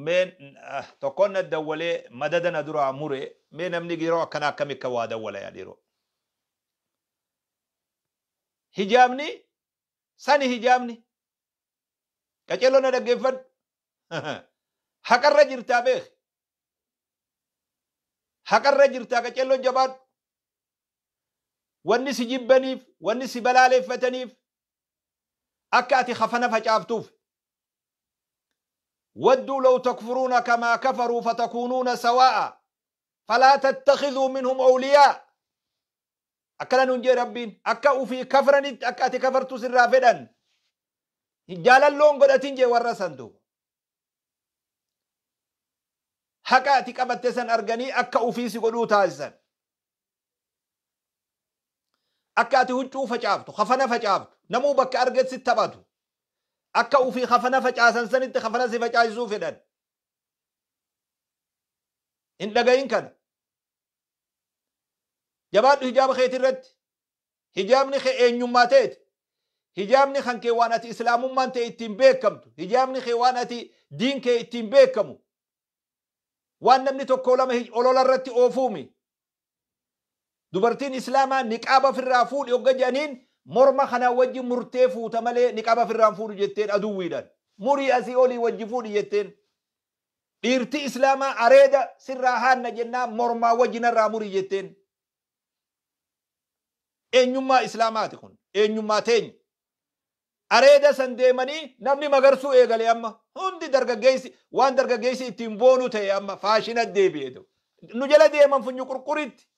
Mee tokkoon na dawwalee madada na duraa mure. Mee namni yeroo akkanaa akkami akka waa dawwala yaa dhiiroo. Hijaabni sani, hijaabni qaceelloo na dhaggeeffadhu. Haqarra jirtaa beeki. Haqarra jirtaa qaceelloo, jabaadhu. Wanni si jibbaniif, wanni si balaaleeffataniif akka ati kafana facaaftuuf. Wadduu law takfuruuna kamaa kafaruu fatakuunuuna sawaa'a falaa tattakhidhuu minhum awliyaa. Akkana nuun jee Rabbiin, akka ufii kafranitti akka ati kafartu sirraa fedhan. Jaalalloon godhatin jee warra santu. Haqa ati qabatte san arganii akka ufii si godhuu taasisan. Akka ati huccuu facaaftu, kafana facaaftu, namuu bakka arget si taphatu. Akka ufii kafana facaasan sanitti kafana si facaasisuu fedhan. Hin dhagayin kana. Jabaadhu hijaaba keeti irratti. Hijaabni kee eenyummaa teeti. Hijaabni kan kee waan ati islaamummaan ta'e ittiin beekamtu. Hijaabni kee waan ati diin kee ittiin beekamu. Waan namni tokko lama olola irratti oofuumi. Dubartiin islaamaa niqaaba ofirraa fuudhi hogga jedhaniin, morma kana wajji murtee fuuta malee niqaaba ofirraa hin fuudhu jetteen aduwwiidhaan. Murii asii olii wajji fuudhi jetteen. Dhiirti islaamaa areeda sirraa haanna jennaan mormaa wajji narraa murii jetteen. Eenyummaa islaamaati kun. Eenyummaa teenya. Areeda san deemanii namni magarsuu eegale amma. Hundi dargaggeessi waan dargaggeessi ittiin boonu ta'e amma faashina deebi'e. Nu jala deeman funyu qurquritti.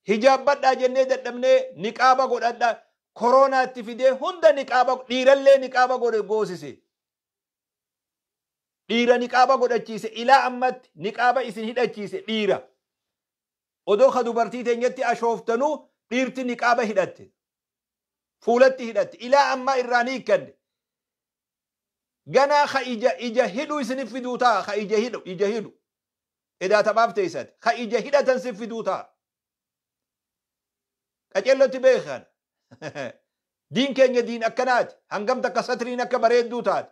Hijaabbadhaa jennee dadhabnee niqaaba godhadhaa. Koroonaatti fidee hunda niqaaba, dhiirallee niqaaba godhe goosise. Dhiira niqaaba godhachiise, ilaa ammatti niqaaba isin hidhachiise dhiira. Odoo ka dubartii teenyatti ashooftanuu dhiirti niqaaba hidhatte. Fuulatti hidhatte. Ilaa ammaa irraa ni hiikkanne. Ganaa ka ija hidhu isinif fiduu ta'a. Ka ija hidhu, ija hidhu. Edaa taphaaf teessati. Ka ija hidhatan sif fiduu ta'a. Qaceellotti beekan. Diin keenya diin akkanaati. Hangam takka satriin akka bareedduu taate.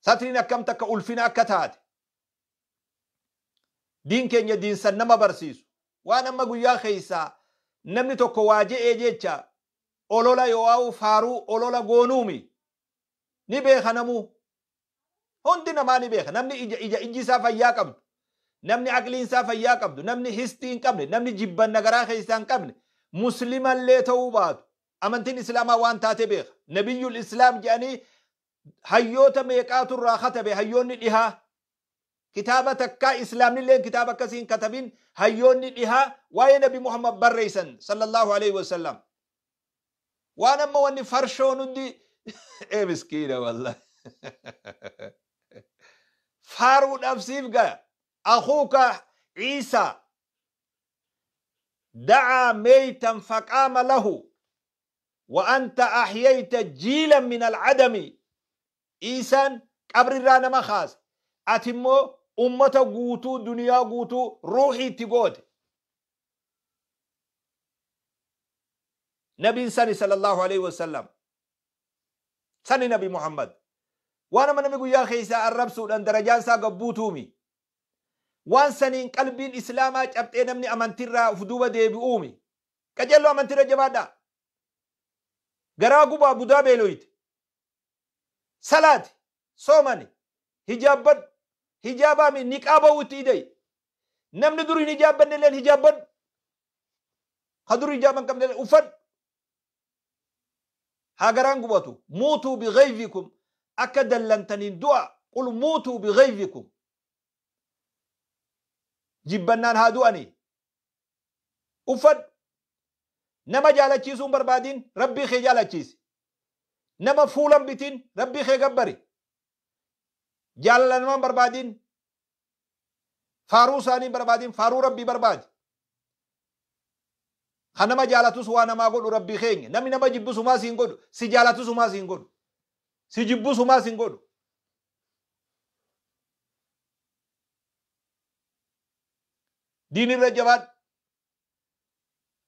Satriin akkam takka ulfina akka taate. Diin keenya diin san nama barsiisu. Waan amma guyyaa keessaa namni tokko waa je'ee jecha olola yoo'aa'u faaruu olola goonuumi. Ni beeka namuu. Hundi namaa ni beeka. Namni ija ija ijji isaa fayyaa qabdu. Namni aqliin isaa fayyaa qabdu. Namni histii hin qabne. Namni jibbanna garaa keessaa hin qabne. Muslimallee ta'uu baatu. Amantiin Islaamaa waan taate beeka. Nabiyyul Islaam jedhanii hayyoota meeqaatu irraa katabe hayyoonni dhihaa. Kitaaba takkaa Islaamnillee kitaaba akkasii hin katabin hayyoonni dhihaa waa'ee Nabi Muhammad barreessan sallallahu alaihi wasallam. Waan amma wanni farshoon hundi ee miskiina wallahi. Faaruudhaaf siif gaya. Akuuka Iisaa da'aa meeytan faqaama lahu wa anta ahyayta jiilan min al'adami. Iisaan qabrirraa nama kaase. Ati immoo ummata guutuu, duniyaa guutuu ruuhii itti goote. Nabiin sani sallallahu alaihi wasallam. Sani Nabi Muhammad. Waan amma namni guyyaa keessaa arrabsuudhaan darajaan isaa gabbuutuumi. Waan saniin qalbiin islaamaa cabxee namni amantirraa uf duuba deebi'uumi. Qajeelloo amantirra jabaadhaa. Garaa gubaa budaa beeloyte. Salaati, soomani, hijaabbadhu, hijaabaami niqaaba'uu itti ida'i. Namni dur hin hijaabbanne illeen hijaabbadhu. Ka dur hijaaba hin qabne illeen uffadhu. Haa garaan gubatu. Muutuu bighayzikum, akka dallantaniin du'a. Qul muutuu bighayzikum. Jibbannaan haa du'anii. Uffadhu. Nama jaalachiisuu hin barbaadin, Rabbii kee jaalachiisi. Nama fuula hin bitin, Rabbii kee gabbari. Jaalala namaa hin barbaadin. Faaruu isaanii hin barbaadin, faaruu Rabbii barbaadi. Kan nama jaalatus waa namaa godhu Rabbii keenya. Namni nama jibbus humaa siin godhu, si jaalatus humaa siin godhu. Si jibbus humaa siin godhu. Diinirra jabaadhu.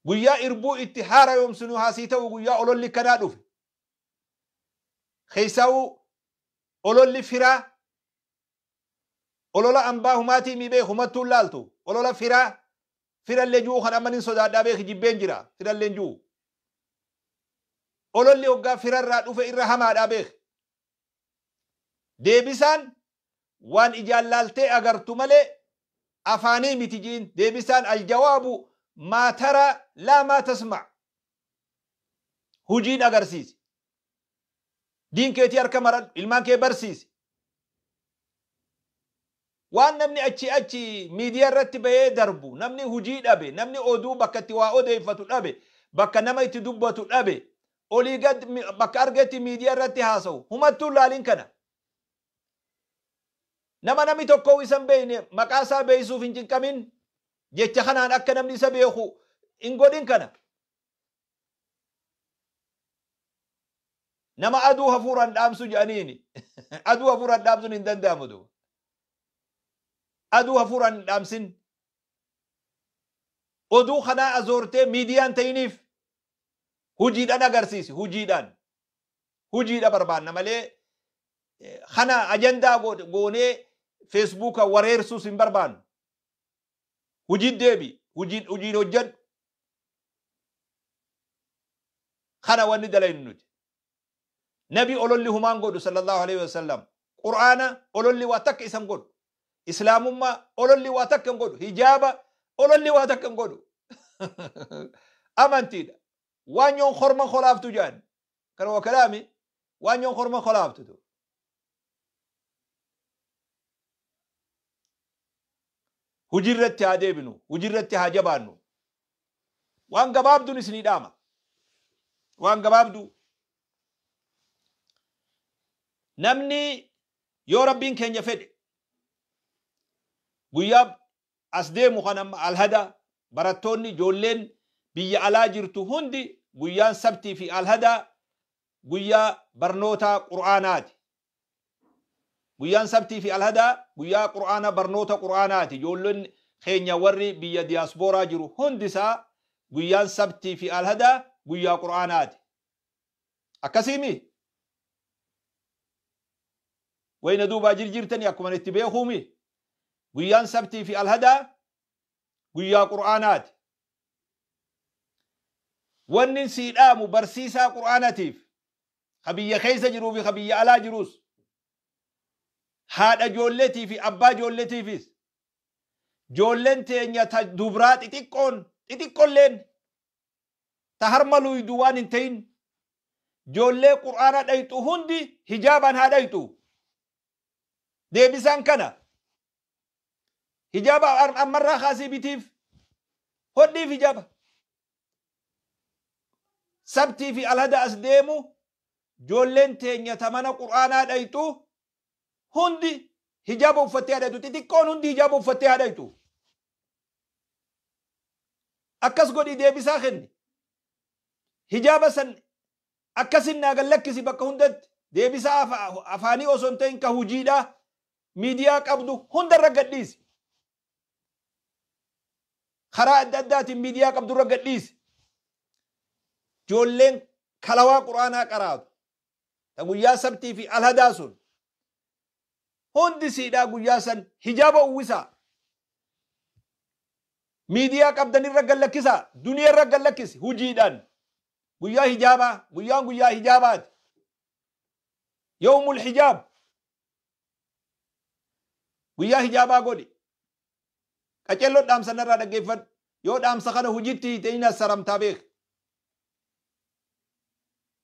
Guyyaa irbuu itti haarayoomsinu haa sii ta'u guyyaa ololli kanaa dhufe. Keessaa'uu Ololli firaa olola ambaa humaatii mi beeku humattuun laaltu olola firaa firallee ji'uu kan amma nin sodaadhaa beeki jibbeen jira firalleen ji'u. Ololli hoggaa firarraa dhufe irra hamaadhaa beeki. Deebisaan waan ijaan laaltee agartu malee afaanii miti jiin deebisaan aljawaabu maa tara laa maa tasma' hujiin agarsiisi. Diin keetii harka maradhu ilmaan kee barsiisi. Waan namni achi achi miidiyaa irratti bahee darbu namni hujii dhabe namni oduu bakka itti waa odeeffatu dhabe bakka nama itti dubbatu dhabe olii gad bakka argetti miidiyaa irratti haasa'u humattuu laaliin kana. Nama namni tokko isa hin beekne maqaa isaa beeksisuuf hin cinqamin jecha kanaan akka namni isa beeku hin godhin kana. Nama aduu hafuuraan dhaamsu jedhaniini. Aduu hafuuraan dhaamsuun hin danda'amu duuba. Aduu hafuuraan hin dhaamsin. Oduu kanaa azoortee miidiyaan ta'iniif hujiidhaan agarsiisi hujiidhaan. Hujiidha barbaanna malee kana ajandaa goonee feesbuuka wareersuus hin barbaannu. Hujii deebi hujiin hojjedhu. Kana wanni dalaynu nuti. Nabi ololli humaan godhu sallallahu alaihi wasallam. Qur'aana ololli waa takka isan godhu. Islaamummaa ololli waa takka hin godhu. Hijaaba ololli waa takka hin godhu. Amantiidha. Waanyoon korma kolaaftu jedhan. Kana waa kalaami waanyoon korma kolaaftu. Hujii irratti haa deebinu. Hujii irratti haa jabaannu. Waan gabaabduun isinii dhaama. Waan gabaabduu. Namni yoo rabbiin keenya fedhe guyyaa as deemu kan amma alhada barattoonni ijoolleen biyya alaa jirtu hundi guyyaan sabtii fi alhada guyyaa barnoota qur'aanaati. Guyyaan sabtii fi alhada guyyaa qur'aana barnoota qur'aanaati. Ijoolleen keenya warri biyya diyaaspooraa jiru hundisaa guyyaan sabtii fi alhada guyyaa qur'aanaati. Akkasiimi? Wayna duubaa jirjirtanii akkuma itti beekuumi. Guyyaan sabtii fi alhadaa guyyaa qur'aanaati. Wanni sii dhaamu barsiisaa qur'aanatiif ka biyya keessa jiruu fi ka biyya alaa jiruus haadha ijoolleetii fi abbaa ijoolleetiifis ijoolleen teenya ta dubraa xixiqqoon xixiqqolleen ta harma luydu waan hin ta'in ijoollee qur'aana dhayxu hundi hijaabaan haa dhayxu. Deebisaan kana hijaaba ammarraa kaasii bitiif hodhiif hijaaba. Sabtii fi alhada as deemu ijoolleen teenya ta mana qur'aanaa dhayxu hundi hijaaba uffattee haa dhayxu. Xixiqqoon hundi hijaaba uffattee haa dhayxu. Akkas godhii deebisaa kenni. Hijaaba san akkasin naa gallakkisi bakka hundatti deebisaa afaanii osoo hin ta'in ka hujiidhaa miidiyaa qabdu hundarra gadhiisi. Karaa adda addaatiin miidiyaa qabdurra gadhiisi. Ijoolleen kalawaa qur'aanaa qaraatu. Ta guyyaa sabtii fi alhadaa sun hundi siidhaa guyyaa san hijaaba uwwisaa. Miidiyaa qabdanirra gallakkisaa. Duniyaarra gallakkisi hujiidhaan. Guyyaa hijaabaa guyyaan guyyaa hijaabaati. Yawmul hijaab. Guyyaa hijaabaa godhi. Qaceelloo dhaamsa narraa dhaggeeffadhu. Yoo dhaamsa kana hujitti hiite inni assaramtaa beek.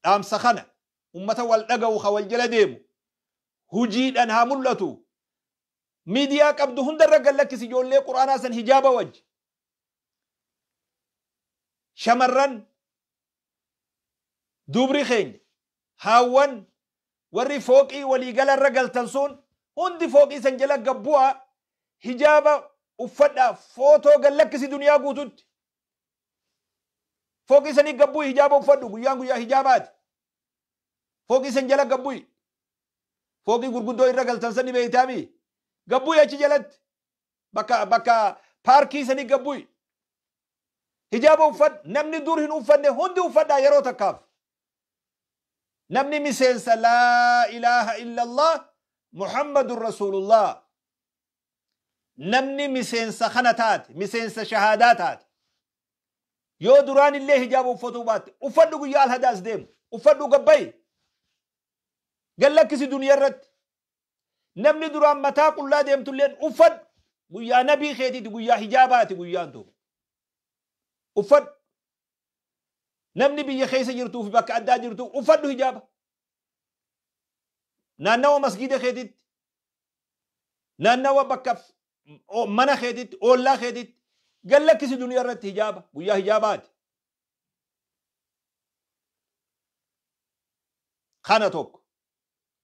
Dhaamsa kana ummata wal dhaga'u ka wal jala deemu hujiidhaan haa mul'atu. Miidiyaa qabdu hundarra gallakkisi ijoollee qur'aanaa san hijaaba wajji. Shamarran dubri keenya haawwan warri fooqii waliigala irra galtan sun hundi fooqii san jala gabbu'aa hijaaba uffadhaa footoo gallakkisi duniyaa guututti. Fooqii sanii gabbu'i hijaaba uffadhu guyyaan guyyaa hijaabaati. Fooqii san jala gabbu'i. Fooqii gurguddoo irra galtan sani beeytaami. Gabbu'i achi jalatti bakka bakka paarkii sanii gabbu'i. Hijaaba uffadhu namni dur hin uffanne hundi uffadhaa yeroo takkaaf. Namni miseensa laa ilaaha illallah Muhammadun Rasuulullah. Namni miseensa kana taate, miseensa shahaadaa taate, yoo duraan illee hijaaba uffatuu baatte, uffadhu. Guyyaa alhadaas deemu uffadhu, gabbayi, gallakkisi duniyaa irratti. Namni duraan mataa qullaa deemtulleen uffadhu. Guyyaa nabii keetiiti, guyyaa hijaabaati guyyaan tun, uffadhu. Namni biyya keessa jirtuu fi bakka addaa jirtu, uffadhu hijaaba. Naannawa masgiida keetitti, naannawa bakka mana keetitti, oollaa keetitti, gallakkisi duniyaa irratti hijaaba. Guyyaa hijaabaati. Kana tokko,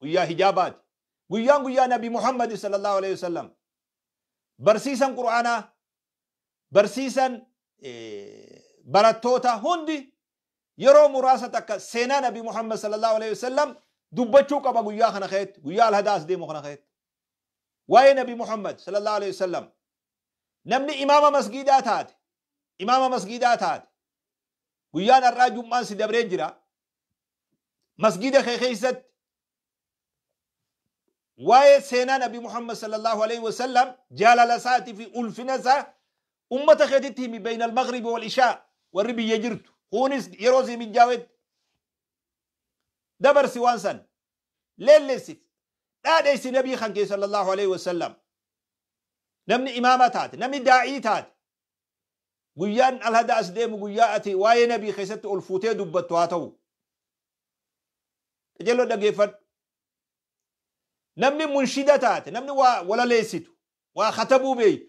guyyaa hijaabaati. Guyyaan guyyaa Nabi Muhammad sallallahu alaihi wasallam. Barsiisan Qur'aanaa, barsiisan barattoota hundi yeroo muraasa takka seenaa Nabi Muhammad sallallahu alaihi wasallam dubbachuu qaba guyyaa kana keessatti, guyyaa alhadaas deemu kana keessatti. Waa'ee Nabi Muhammad sallallahu alaihi wasallam, namni imaama masgiidaa taate, imaama masgiidaa taate, guyyaan har'aa jum'aan si dabree jira, masgiida kee keessatti waa'ee seenaa Nabi Muhammad sallallahu alaihi wasallam, jaalala isaatii fi ulfina isaa ummata keetitti himi. Bayna al-maghribi wal ishaa, warri biyya jirtu kunis yeroo si mijjaawetti dabarsi, waan san leellessi, dhaadheessi nabii kan kee sallallahu alaihi wasallam. Namni imaama taate, namni daa'ii taate, guyyaan alhada as deemu guyyaa ati waa'ee nabii keessatti ol fuutee dubbattu haa ta'u. Qajeeloo dhageeffadhu. Namni munshida taate, namni waa walaleessitu, waa katabuu beeytu,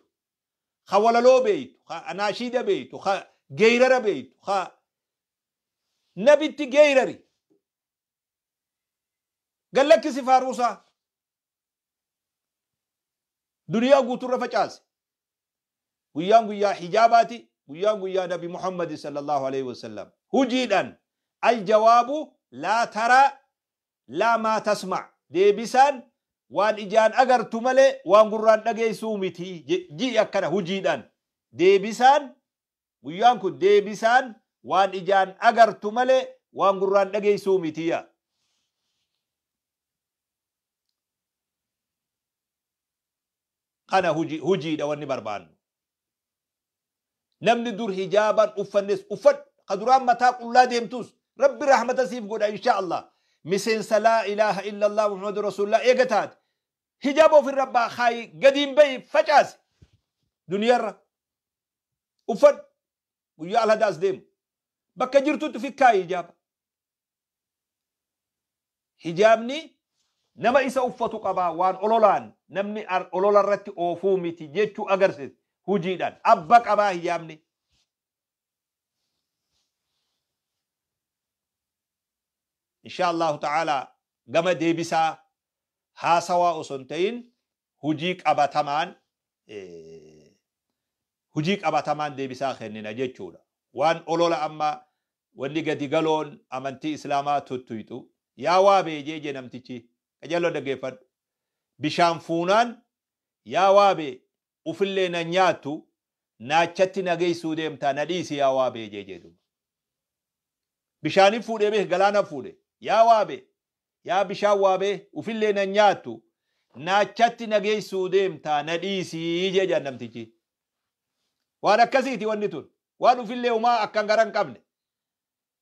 ka walaloo beeytu, ka anaashiida beeytu, ka geeyrara beeytu, ka nabitti geeyrari, gallakkisi faaruusaa, duniyaa guuturra facaase. Guyyaan guyyaa hijaabaati. Guyyaan guyyaa Nabi Muhammad sallallahu alaihi wasallam. Hujiidhaan aljawaabu laa taraa laa maa tasma', deebisaan waan ijaan agartu malee waan gurraan dhageessuu miti ji'i. Akkana hujiidhaan deebisaan, guyyaan kun deebisaan waan ijaan agartu malee waan gurraan dhageessuu mitiya. Kana hujiidha wanni barbaannu. Namni dur hijaaban uffannes uffadhu. Ka duraan mataa qullaa deemtus, Rabbi rahmata siif godha insha Allah. Miseensa laa ilaaha illallah Muhammadu Rasulullah eega taate, hijaaba ofirra kaayi, gadiin bahi, facaase duniyarra, uffadhu. Guyyaa alhadaas deemu bakka jirtutti fikkaayi hijaaba. Hijaabni nama isa uffatu qabaa. Waan ololaan namni olola irratti oofuu miti jechuu agarsiisa. Hujiidhaan abba qabaa hijaabni. Insha Allahu ta'ala, gama deebisaa haasawaa osoo hin ta'in hujii qabatamaan, hujii qabatamaan deebisaa kennina jechuudha. Waan olola amma wanni gadi galoon amantii Islaamaa tuttuyxu, yaa waa beejee je namtichi. Qajeeloo dhaggeeffadhu. Bishaan fuunaan, yaa waabee, ufillee na nyaattu, naachatti na geessuu deemtaa, na dhiisi yaa waabee jee jedhu. Bishaanin fuudhee beek, galaana fuudhe. Yaa waabee, yaa bishaan waabee, ufillee na nyaattu, naachatti na geessuu deemtaa, na dhiisii jee jedhan namtichi. Waan akkasiiti wanni tun. Waan ufillee umaa akkan gara hin qabne.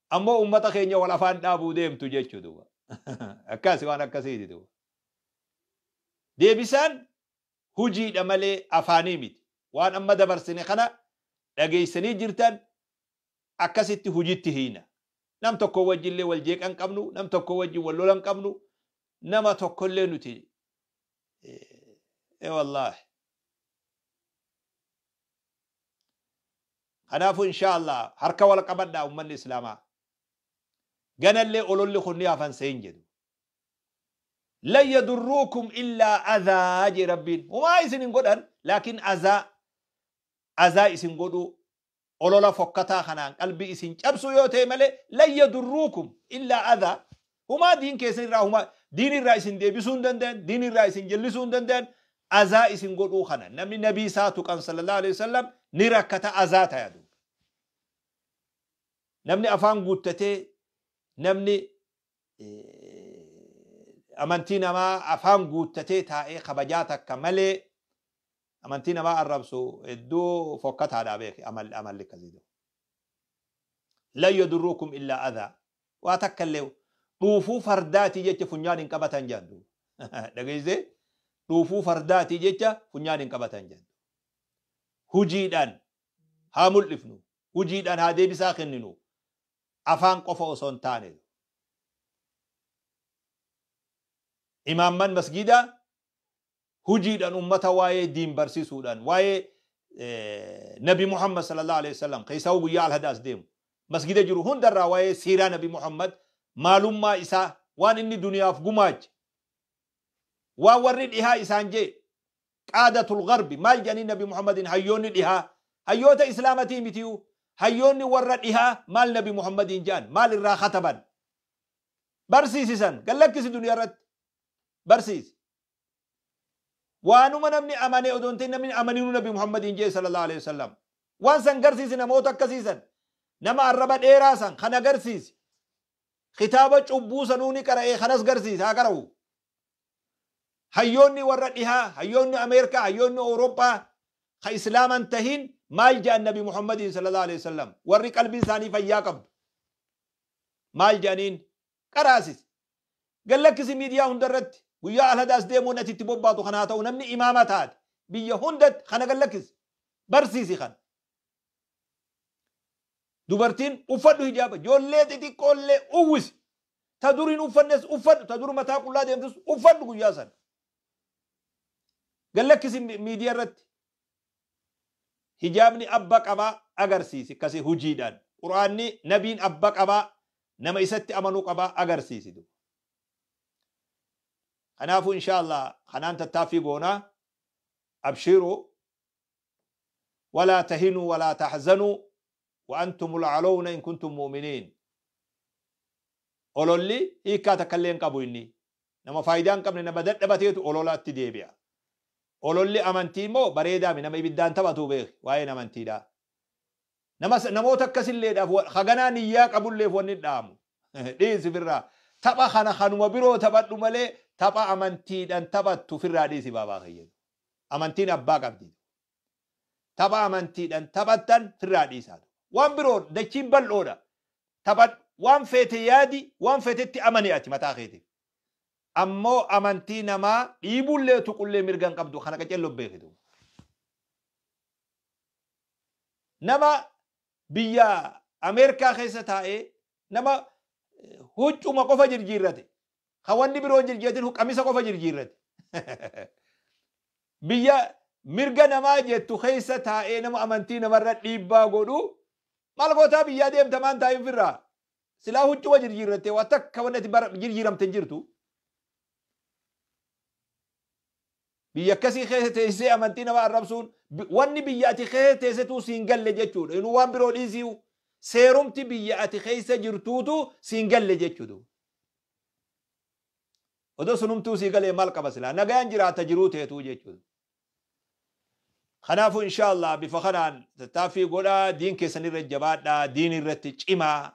Ammoo ummata keenya wal afaan dhaabuu deemtu jechuu duuba. Akkas, waan akkasiiti duuba. Deebisaan hujiidha malee afaanii miti. Waan amma dabarsine kana dhageessanii jirtan, akkasitti hujitti hiina. Nam tokko wajjillee wal jeeqan qabnu, nam tokko wajjin wal lolan qabnu, nama tokkollee nuti. Wallaahi. Kanaafuu insha Allah harka wal qabadhaa, ummanni Islaamaa. Ganallee ololli kun ni hafan seen jedhu. Lan yadurruukum illaa adhaa jee Rabbiin. Homaa isin hin godhan, laakiin azaa isin godhuu, olola fokkataa kanaan qalbii isin cabsu yoo ta'e malee, lan yadurruukum illaa adhaa. Humaa diin keessan irraa, humaa diin irraa isin deebisuu hin danda'an, diin irraa isin jallisuu hin danda'an, azaa isin godhuu kana. Namni nabii isaa tuqan sallallahu alaihi wasallam ni rakkata, azaa ta'a duuba. Namni afaan guuttatee, namni amantii namaa afaan guuttatee taa'ee kabajaa takka malee amantii namaa arrabsu hedduu fokkataadha beeki amalli akkasii. Lan yadurruukum illaa adhaa waa takka illee dhuufuu fardaatii jecha funyaan hin qabatan jedhan duuba. Dhageessee dhuufuu fardaatii jecha funyaan hin qabatan jedhan. Hujiidhaan haa mul'ifnu, hujiidhaan haa deebisaa kenninu, afaan qofa osoo hin taane. Imaamman masgiidaa hujiidhaan ummata waa'ee diin barsiisuudhaan waa'ee Nabi Muhammad sallallahu alaihi wasallam keessaa guyyaa alhadaas deemu masgida jiru hundarraa waa'ee siiraa Nabi Muhammad maalummaa isaa waan inni duniyaaf gumaache waan warri dhihaa isaan jee qaadatul garbi maal jedhanii Nabi Muhammadin hayyoonni dhihaa hayyoota islaamatii mitiyu hayyoonni warra dhihaa maal Nabi Muhammadiin jedhan maal irraa kataban barsiisisan gallakkisi duniyaa irratti barsiisi. Waanuma namni amane odoo hin ta'in namni amaninuu Nabi Muhammadiin jee sallallahu alaihi wasallam. Waan san garsiisi namoota akkasiisan. Nama arraba dheeraa san kana garsiisi. Kitaaba cubbuu sanuu ni qara'ee kanas garsiisi haa qara'u. Hayyoonni warra dhihaa, hayyoonni Ameerikaa, hayyoonni Awurooppaa ka Islaaman tahin maal jedhan Nabi Muhammadiin sallallahu alaihi wasallam. Warri qalbiin isaanii fayyaa qabdu. Maal jedhaniin qaraasisi. Gad lakkisi miidiyaa hunda irratti. Guyyaa alhadaas deemuun ati itti bobbaatu kana haa ta'u namni imaama taate biyya hundatti kana gad lakkisi. Barsiisi kana. Dubartiin uffadhu hijaaba ijoollee xixiqqoollee uwwisi. Ta dur hin uffannes uffadhu ta dur mataa qullaa deemtus uffadhu guyyaa sana. Gad lakkisi miidiyaa irratti. Hijaabni abba qabaa agarsiisi akkasi hujiidhaan. Qur'aanni nabiin abba qabaa nama isatti amanuu qabaa agarsiisi. Kanaafuu insha Allah kanaan tattaaffii goonaa abshiru walaa tahinuu walaa tahzanuu wa antumul a'lawna in kuntum mu'miniin. Ololli hiikkaa takka illee hin qabu inni. Nama faayidaa hin qabne nama dadhabateetu ololatti deebi'a. Ololli amantii immoo bareedaami nama ibiddaan taphatu beeki waa'een amantiidhaa. Nama namoota akkasilleedhaaf haganaa niyyaa qabulleef wanni dhaamu. Dhiisi firraa. Tapha kana kanuma biroo taphadhu malee tapha amantiidhaan taphattu firraa dhiisi baabaa kiyya. Amantiin abbaa qabdi. Tapha amantiidhaan taphattan firraa dhiisaa. Waan biroo dachiin bal'oodha. Taphadhu waan feete yaadi waan feetetti amani ati mataa keetiif. Ammoo amantii namaa dhiibullee tuqullee mirga hin qabdu kana qaceelloo beekitu. Nama biyya Ameerikaa keessa taa'ee nama huccuma qofa jirjiirrate. Kan wanni biroo hin jirjiiratin qamisa qofa jirjiirrate. Biyya mirga namaa jettu keessa taa'ee nama amantii namarra dhiibbaa godhu maal gootaa biyyaa deemta maan taa'in firraa. Silaa huccuma jirjiirratte waa takka wanni ati jirjiiramte hin jirtu. Biyya akkasii keessa teessee amantii nama arrabsuun wanni biyya ati keessa teessetuu siin galle jechuudha. Inuu waan biroo dhiisiu seerumti biyya ati keessa jirtuutu siin galle jechuudha. Odoo sunumtuu sii galee maal qaba silaa nagayaan jiraata jiruu teetuu jechuudha. Kanaafuu inshaallah bifa kanaan tattaaffii godhaa diin keessan irra jabaadhaa diin irratti cimaa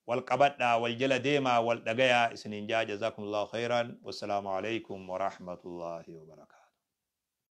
wal qabadhaa wal jala deemaa wal dhagayaa isiniin jaa jazakumullahu khairan wassalaamu alaikum warahmatullahi wabarakaatuh.